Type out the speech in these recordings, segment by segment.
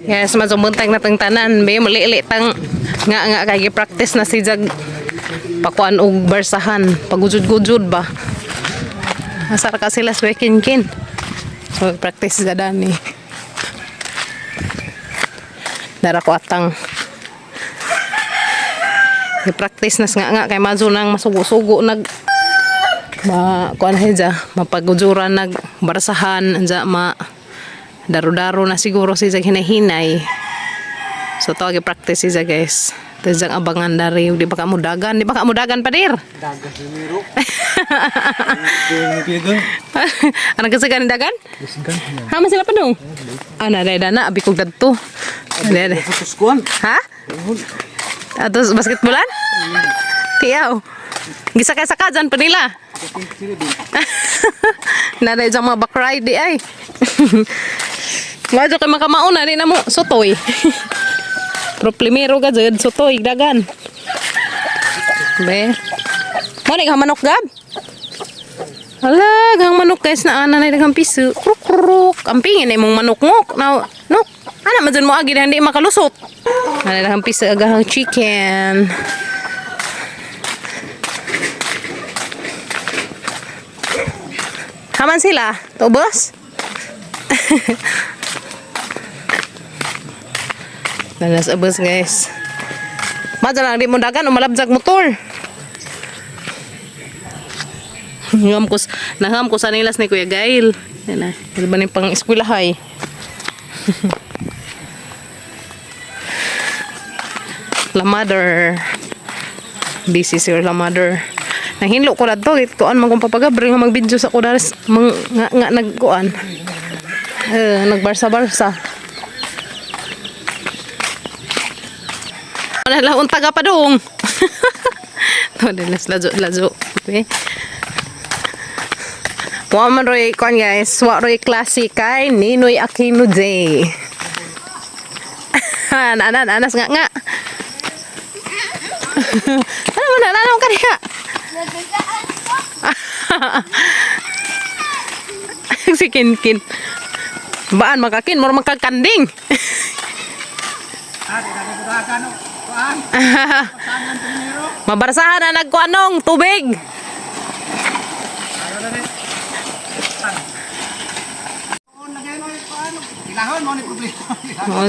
Yes, mazumuntag na tang tanan. Be, mali tang nga nga kay practice na si Jag pakuan og barsahan. Pagujud-gujud ba. Asar ka sila sa kin. So, practice sa dani. Dara ko atang i-practice na sa nga nga kay mazo nang masugo-sugo nag ma kuan hija mapagujuran nag barsahan anja ma daro-daro na siguro si Jag hinahinay. So to practice siya, guys. Tapos ang abangan dari di ba ka mo dagan, di ba ka mo dagan padir? Dagan si Miro. Pigan. Ano kasi ganin dagan? Isgan. Hama sila pa dong. Ana dai dana abi kog dadto. Dai. Sa tuskuan. Ha? Atos basketballan? Tiyaw. Gisakay-saka dyan pa nila. Naray dyan mga back ride di ay. Wadyo kay makamauna di na mo sutoy. Problemero ka dyan, sutoy, dagan. Be. Mo ni manok gab? Hala, gang manok guys na ana na daghang piso. Kruk kruk. Ampingin na imong manok ngok. Now, nok. Ana man dyan mo agi hindi makalusot. Ana daghang piso agahang chicken. Haman sila? Tubos? Nanas abos, guys. Madyan lang di mo dagan o malabjag motor. Nangam ko, nangam ko sa nilas ni Kuya Gail. Yan na. Yan ba ni pang eskwelahay? La mother. Busy si La mother. Nanghinlo ko na to. Kuan man kong papagabre nga mag-video sa kudaris. Mang, nga, nga nagkuan. Eh, nagbarsa-barsa. Wala lang untaga pa dong. To dilas lazo lazo. Okay. Wa man roy kuan guys, wa roy klase kay Ninoy Aquino Day. Ana anas nga nga. Ano man ano ka diha? Si Kinkin. Baan makakin, mura magkakanding. Mabarsahan na nagkuanong tubig. Ilahon mo ni problema. Oh,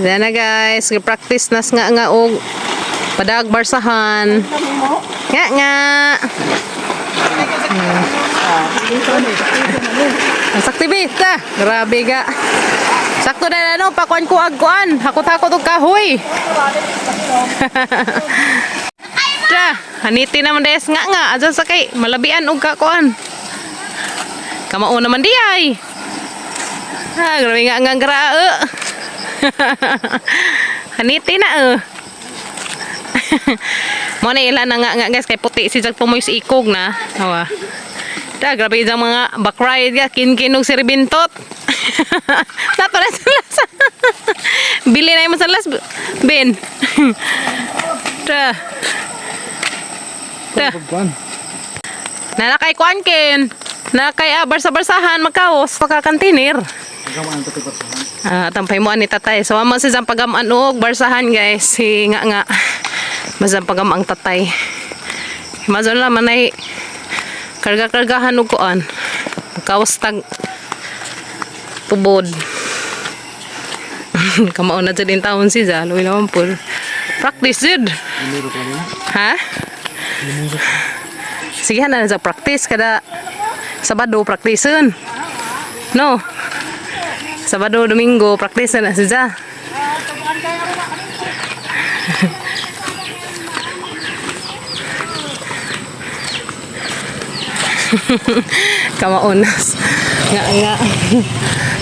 yan na guys, practice nas nga nga og padag barsahan. Nga nga. Sakti bi, ta. Grabe ga. Sakto na ano, pakuan ko agkuan. Hakot-hakot og kahoy. Ta, haniti naman des nga nga adyan sa kay malabian og kakuan. Kamao naman di ay. Ah, grabe nga nga grae. Haniti na eh. Mo na ila na nga nga guys kay puti si Jag pumoy sa ikog na. Awa. Ta grabe jang mga back ride ga kinkinog si Ribintot. Nato na sa las. Bili na mo sa las Ben. Ta. Ta. Kuan. Nalakay kuan ken. Nakay ah, barsa-barsahan magkaos pagka-container. Gamaan to barsahan. Ah, tampay mo ani tatay. So amo si Zang pagamaan og barsahan guys. Si nga nga. Mazang pagam ang tatay. Mazon lang manay karga-kargahan og kuan. Kawas tag tubod. Kamao na jud in taon si Za, luwi naman po. Practice jud. Miro ka na. Ha? Sige na sa practice kada Sabado practiceon. No. Sabado, Domingo practice na siya. Kamaonas. Nga nga.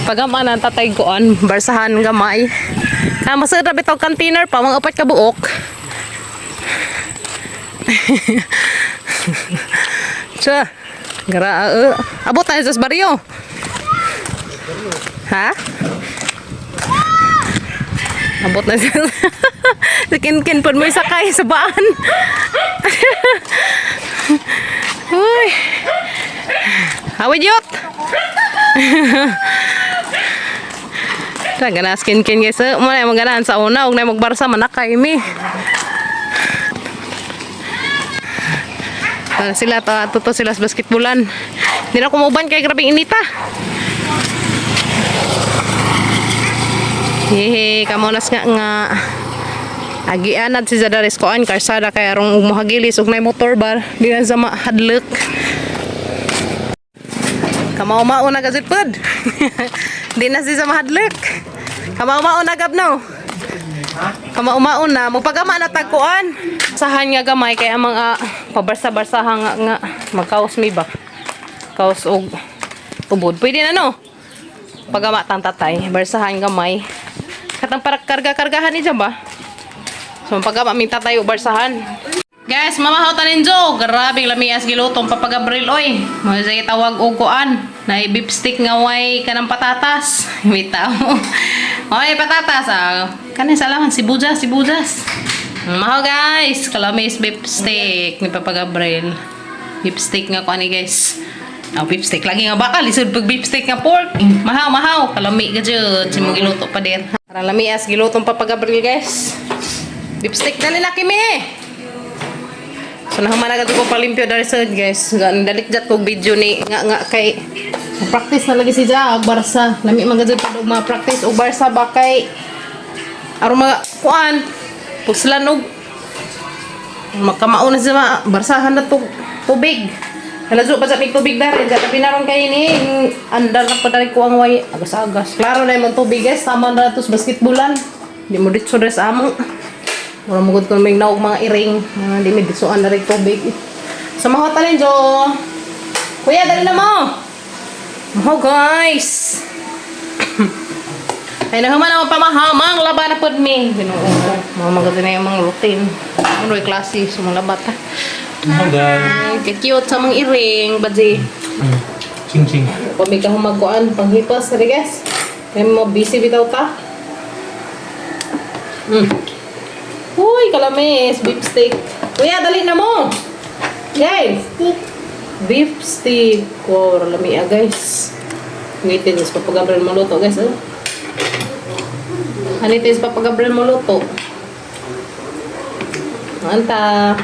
Pagama na tatay koan, barsahan gamay. Kama sa bitaw container pa mga upat ka buok. Siya. Gara, abot tayo sa baryo. Ha? Abot na siya. Si Kinkin po mo sakay sa baan. Uy. Hawid yot. Taga na skin kin guys. Eh, mo na maganahan sa una ug na magbarsa manakay mi. Tara sila ta tuto sila sa basketballan. Di na kumuban kay grabing inita. Hehe, kamo nas nga nga. Agianad si Zadaris koan karsada kay arong muhagilis ug nay motor bar di na sa mahadlok. Kamao mao na gazit pod. Di na si sa mahadlok. Kamao mao na gabno. Kamao mao na mupagama na tagkuan. Sahan nga gamay kay ang mga pabarsa-barsahan nga nga magkaos mi ba. Kaos og tubod. Pwede na no. Pagama tang tatay, barsahan gamay. Katang para karga-kargahan ni dyan ba? So pagama mi tatay og barsahan. Guys, mamahaw tanin Jo. Grabe lamias gilutong papagabril oy. Mo sa tawag og kuan. Na beef stick nga way kanang patatas. Bitaw. Oy, patatas ah. Kanin salaman sibuyas, sibuyas. Mahaw guys, kalamis beef steak ni Papa Gabriel. Beef steak nga kuan ni guys. Ah, beef steak lagi nga baka lisod pag beef steak nga pork. Mahaw, mahaw, kalami ka jud. Si mo giluto pa din. Para lamias gilutong Papa Gabriel guys. Beef steak dali na kimi. So nahuman na ko palimpyo dari sa guys. Gan dalit jat kog video ni nga nga kay practice na lagi si Ja og Barsa. Lami man gud pud og mga practice og Barsa ba kay aron mga kuan puslan og makamao na siya ma barsahan na to tubig. Halazo pa sa may tubig dari ja tabi naron kay ni andar na pa dari ko ang way agas-agas. Klaro na imong tubig guys, tama na to sa basketballan. Di mo ditso dari sa amo. Mura mo gud kun may naog mga iring, mga di may ditsoan na rin tubig. So maho ta jo. Kuya, dali na mo. Maho guys. Ay nahuman ang pamahamang laban na pud mi. Ginoo ko. Mga maganda na yung mga routine. Ano yung klase sa mga labat ha. Oh, guys. Ay, cute sa mga iring, badji. Ching ching. Pamig ka humagkuan, panghipas na guys. May mga busy bitaw ta. Uy, kalamis, beef steak. Kuya, dali na mo. Guys, beef steak. Wow, lami ah, guys. Ngitin is Papa Gabriel mo luto, guys. Oh. Anito is Papa Gabriel mo luto. Anta.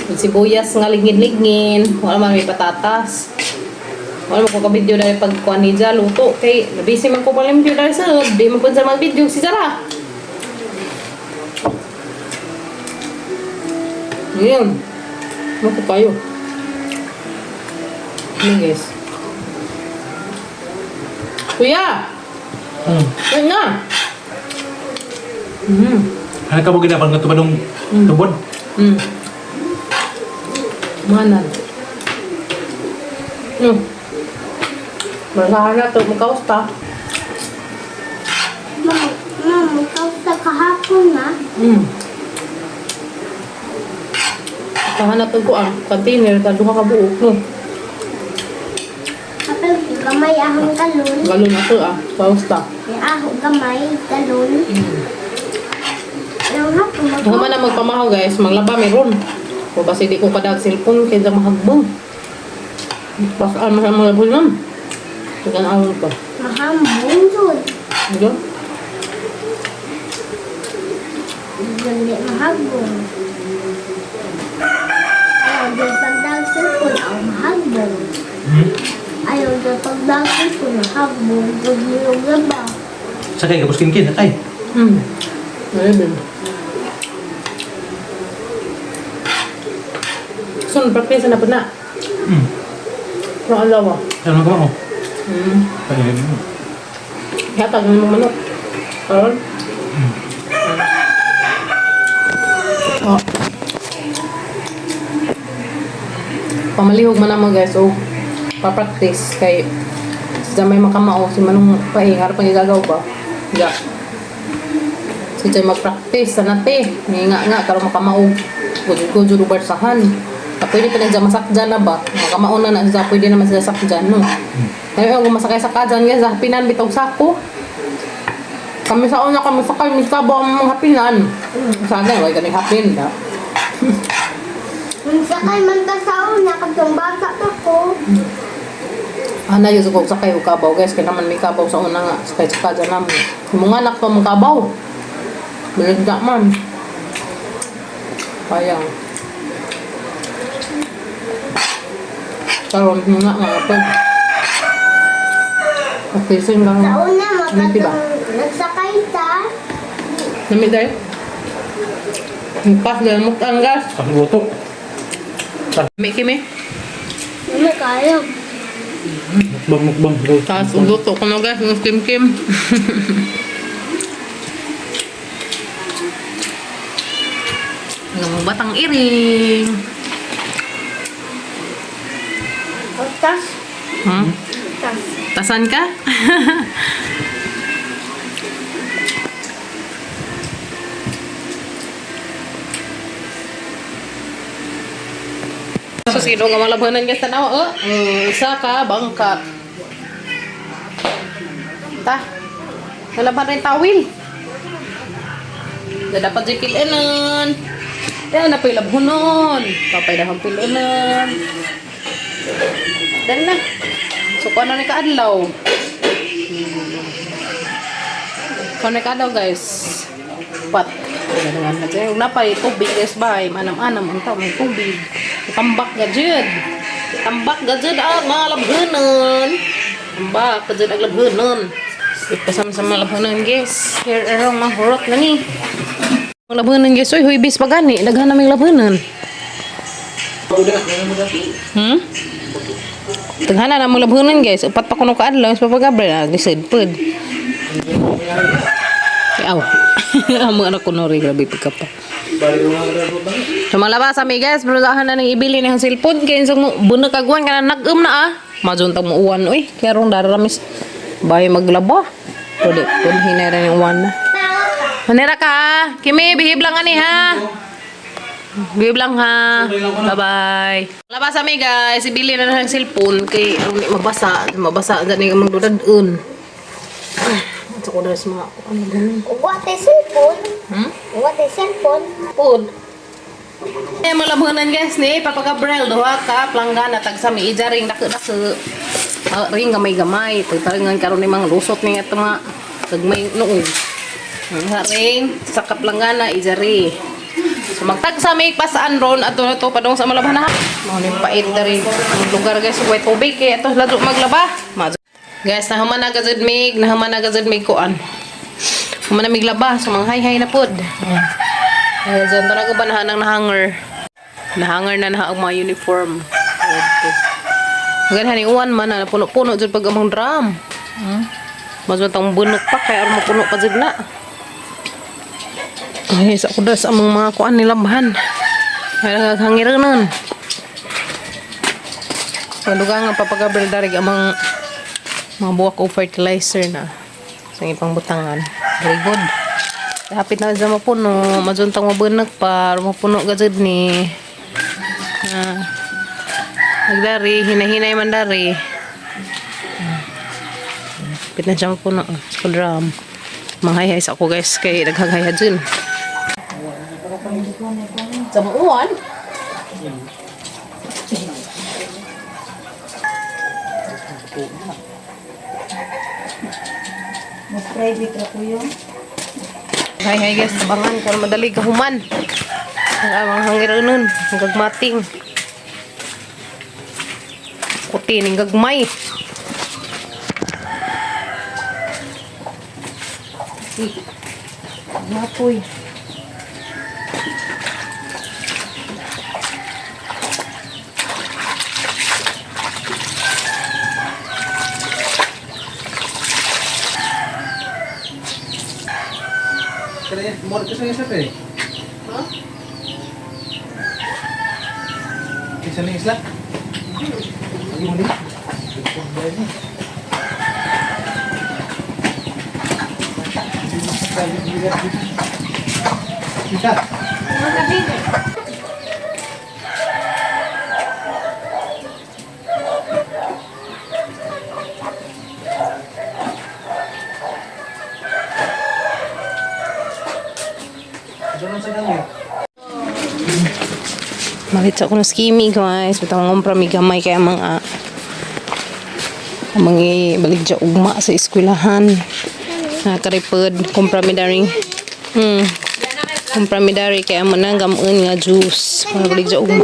May sibuyas nga lingin-lingin. Wala man may patatas. Wala mo ko ka-video dahil pag kuha ni Ja, luto. Kay, nabisi man ko palimpyo dahil sa di man po sa mga video si Zara. Ngayon, ano ko kayo? Ano guys? Kuya! Yan na! Ano ka mo ginapang nga tubadong tubod? Manan. Masahan na to, magkaos ta. Ma'am, ma'am, ikaw sa kahapon na. Tahan na to ko ang container, ta duha ka buok no. Kapag gamay ahong galon. Galon na to ah, kaos ta. May aho gamay, galon. Ang hapon, mag- Human na magpamahaw guys, maglaba meron. O basi di ko kadag cellphone kay sa mahagbong. Pasaan mo sa mga bulan. Tingnan ang pa. Mahambong yun. Ano? Hindi mahagbong. Ayaw doon pagdag cellphone, aw mahagbong. Ayaw doon pagdag cellphone, mahagbong. Huwag na ba? Sakay ka buskin kin, sakay. Ayun. So, practice na po na. Pero alaw ah. Ano ka mo? Ayun. Hatag ng mga manok. Karon? Oh. Pamalihog man mo guys o pa-practice kay sa may makamao si manong paing harap ang gigagaw pa. Ya. Si Jay mag-practice sa nate. Nga nga karon makamao. Gudyo-gudyo lugar sahan. Ta pwede pa na dyan masakdyan na ba? Makamao na na siya pwede naman sila sakdyan no. Kaya kung masakay sa kadyan guys, hapinan bitaw sako. Kami sa una kami sa kami sa ang mga hapinan. Sana way kani hapin da. Sakay man ta sa una, katong bata pa ko. Ana yung sugog sa kayo kabaw guys, kaya naman may kabaw sa una nga, sakay sa kadya namin. Mga anak pa mong kabaw. Bilig na man. Kaya. Karon nga nga pag. Okay, so yung Sa una, Ano ba? makatong nagsakay ta. Nami dahil. Pas dahil mukhaan guys. Ang luto. May kimi. Hindi kayo. Mukbang, mukbang. Tapos luto ko na guys, ng kim-kim. Ng batang iring. Utas. Hmm? Tas. Tasan ka? So, sino nga malabanan guys tanawa? Oh, isa ka, bangkat. Ta. Nalaban rin tawil. Da dapat di pilanan. Yan na pilabhunon. Papay na pilanan. Dan na. So, kung ano ni kaadlaw? Kung ano ni kaadlaw, guys? Pat. Ganun na dyan. Napay tubig, guys, bay. Manam-anam. Ang tao, may tubig. Tambak ga dyan. Tambak ga dyan ang mga labhunon. Tambak ga dyan ang labhunon. Ipasam sa mga labhunon, guys. Here arong mga hurot na ni. Mga labhunon, guys. Uy, huybis pa gani. Daghan na may labhunon. Taghana na mga labhunon, guys. Upat pa kuno kaadlaw sa Papa Gabriel. Ah, gisid pod. Aw. Amo anak ko nori grabe pika pa. So mga labas ami guys, brusahan na nang ibili ng cellphone kay insang mo bunag kagwan kana nag-um na ah. Majun tag mo uwan oy, kaya rong daramis bay maglaba. Pwede, pwede hinay ra yung uwan na. Manira ka ha. Kimi, behave lang ani ha. Behave lang ha. Bye-bye. Labas ami guys, ibili na ng cellphone kay aron di mabasa, mabasa gani magdudad-un. Sa ko sa mga ano ganun. What is cellphone? Hmm? What is cellphone? Food. Eh, malabunan guys ni Papa Gabriel duha ka planggana tag sa mi ija ring dako dako. Ring gamay-gamay pagtaringan karon ni mga lusot ni ato mga tagmay noog. Ring sa kaplangana ija ri. So magtag sa mi pasaan ron ato na to padung sa malaban ha. Mao ni pait diri ang lugar guys way tubig kay ato ladto maglaba. Guys, nahuman na gazud mig, nahuman na gazud mig kuan. Human na mig laba, so mga hay-hay na pod. Ayan, dyan talaga ba nahanang nahanger? Nahanger na na ang mga uniform. Ganhan ni uwan man na puno-puno dyan pag among drum. Mas matang bunok pa kaya aron mapuno pa dyan na. Ay, sa kudas among mga kuan nilabhan. Ay, naghangiranan. Paluga nga papagabril darig amang mga buwak o fertilizer na sa ipang butangan. Very good. Hapit na sa mapuno, majuntang mabunak pa, mapuno gajud ni. Ah. Nagdari, hinahinay man dari. Hapit na siya mapuno. Sa drum. Manghayhay sa ako guys, kay naghaghay dyan. Sa muuan? Mas private ra ko yun. Hi, hi guys, tabangan karon madali ka human. Ang amang hangiranon, ang gagmating. Kuti ning gagmay. Mapoy. Kaya, mo kasi nga isla eh. Isa na isla? Lagi mo din. Kita. Diyan sa ganyan. Malit sa kuno skimi guys, bitang ngompra mi gamay kay mga. Amang ibaligya ugma sa eskwelahan. Nakaripod, kumpra mi daring. Kumpra mi dari kay amo nang gamun nga juice. Para baligya ugma.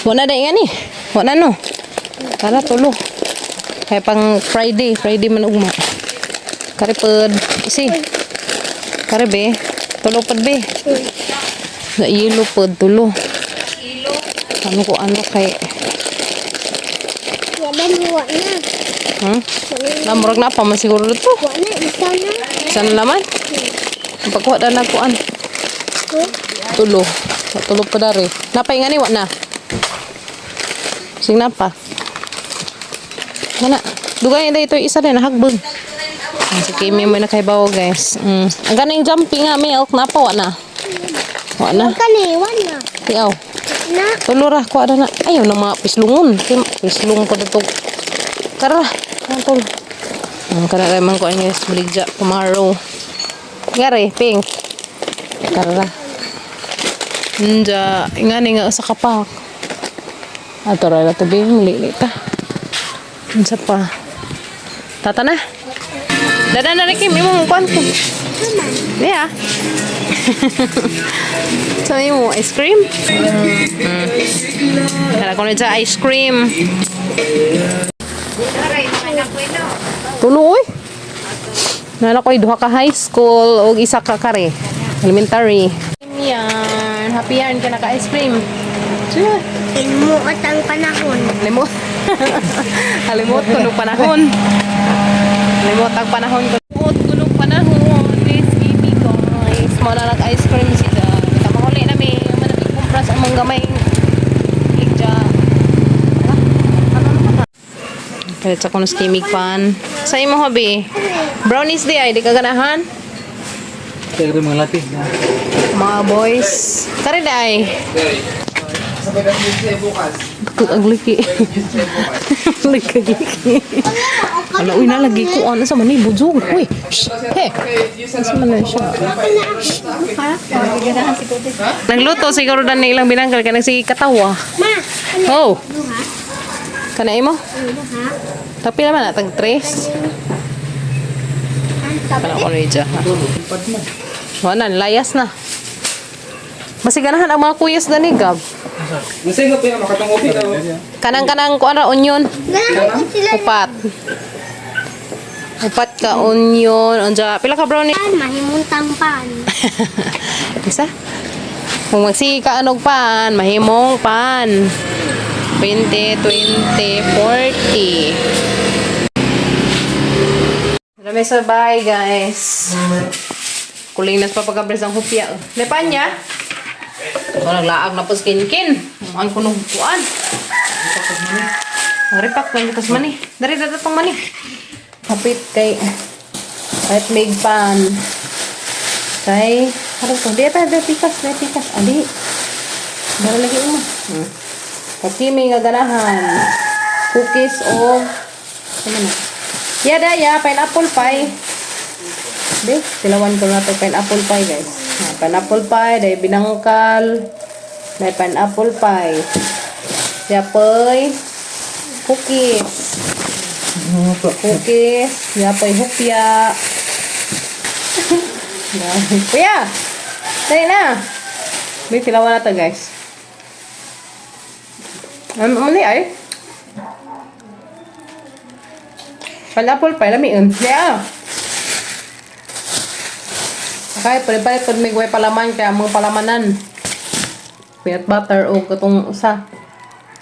Wala na nga ni. Wala no. Tara tulo. Kaya pang Friday, Friday man ugma. Karipod, isi. Kare be, tulo pod be. Na yelo pod tulo. Ano ko ano kay Wala mo, wala na. Namurag na pa man siguro dito. Wala na, isa na. Saan naman? Pagkuha na nagkuan. Tulo. Tulo pa dari. Napay nga ni wa na. Sing napa. Mana. Dugay na ito isa din nahagbog. Ah, si Kimi mo nakaibaw guys. Ang ganing jumping nga milk napa wa na. Wa na. Kani, wala. Tiaw. Na. Tulo ra kuha na na. Ayaw na mga pislungon. Kay pislung ko dito. Tara. Ang tulo. Ang kana man ko ang guys baligya tomorrow. Ngari pink. Tara. Nja, ingani nga sa kapak. Ato ra la tabi muli ta. Unsa pa? Tata na. Dada na rin Kim, imong kuan ko. Yeah. So, imo ice cream? Kala ko na dyan, ice cream. Tulo, oy. Nala ko'y duha ka high school o isa ka kare. Elementary. Yan. Happy yarn ka naka ice cream. Tiyo. Ilmuot ang panahon. Limot. Halimot kuno panahon. Limot ang panahon ko. Limot kuno panahon. This baby guys. Mo na nag ice cream sila. Kita mahuli na mi. Mo na mi kumpra sa among gamay. Ligja. Palit sa kuno steaming pan. Sa imo hobby. Brownies di ay di ka ganahan. Kaya rin mga lapi. Mga boys. Kare di ay. Ang liki. Liki liki. Ala, uy, nalagi ko. Ano sa mani? Bujog. Uy, shh. Hey. Ano sa man siya? Nagluto siguro dan na ilang binangkal ka nagsige katawa. Ma, Oh, duha. kana imo? Duha. Tapi naman na tag tres. Ang Kana ko na dyan. Wala, layas na. Masiganahan ang mga kuyas na ni Gab. Masaya pa yung makatong opi. Kanang-kanang kuan ra onion. Ganahan sila. Upat. Upat ka onion. Unja, pila ka brownie? Pan, mahimuntang pan. Isa. Kung magsige ka anog pan, mahimong pan. 20, 20, 40. Marami sa bahay, guys. Kuling nas papagabres ang hupya. Lepan niya? Ito, naglaag na po skin-kin. Mukhang kunog kuan. Ang ripak, may bukas mani. Dari, dari, tong mani. Kapit kay kahit may pan. Kay, ano to? Di, pa, di, pikas, di, pikas. Ali. Dari lagi mo. Kaki may nga ganahan. Cookies o ano na? Yada, ya, pineapple pie. Di, tilawan ko na to pineapple pie, guys. Ah, pineapple pie, dahil binangkal. May pineapple pie. Yapoy. Cookies. Cookies. Yapoy hupya. Kuya! Dali na! May tilawan na to, guys. Ano ni ay? Pineapple pie, lami yun. Yeah! Okay, palit-palit pag may guway palaman, kaya mga palamanan. Peanut butter o katong usa.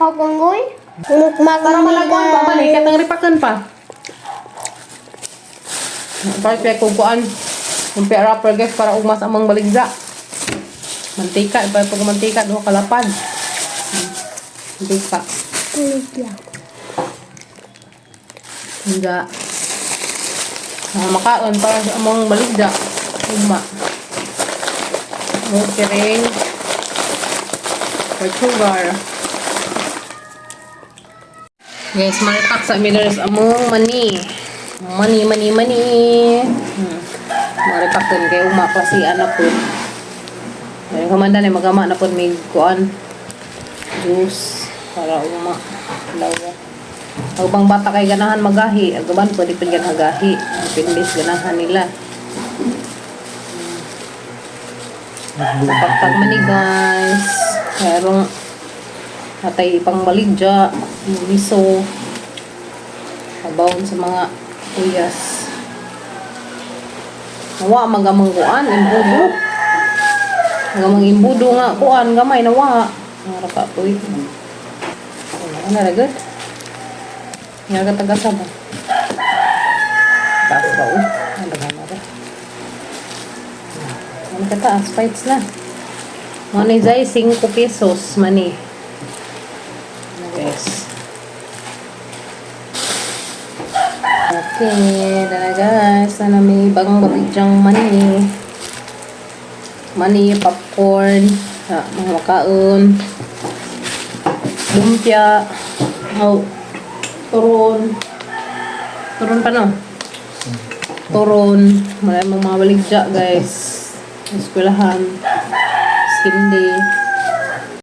Pagunggoy? Mukmag Para malaguan pa, balik. Katang ripakan pa. Para kaya kung kuan. Kung pera wrapper guys, para ugmas amang baligza. Mantika, iba pag mantika, duha kalapad. Mantika. Hindi. Ah, makaon para sa among baligda. Ugma. Okay. White sugar. Guys, maripak sa amin among mani. Money, money, money. Maripak din kay uma kasi anak po. Ay, kumanda ni magama na po may kuan. Juice para uma. Lawa. Ang ubang bata kay ganahan magahi, ang uban pwede pud ganagahi. Depende sa ganahan nila. Pagpag man ni guys. Merong atay ipang baligya, miso, abawon sa mga uyas. Nawa magamang kuan, imbudo. Magamang imbudo nga kuan gamay nawa. Ngara ka uy. Ano na good? Nga ka taga sa ba? Taas ba uy? Ano ba na ba? Ano ka taas? Fights na. Money jay 5 pesos money. Ano guys? Okay, dala guys. Sana may ibang babidyang money. Money, popcorn, mga makaon, lumpia, oh, turon. Turon pa no? Turon. Wala mong mga baligya guys. Eskwelahan. Skin day.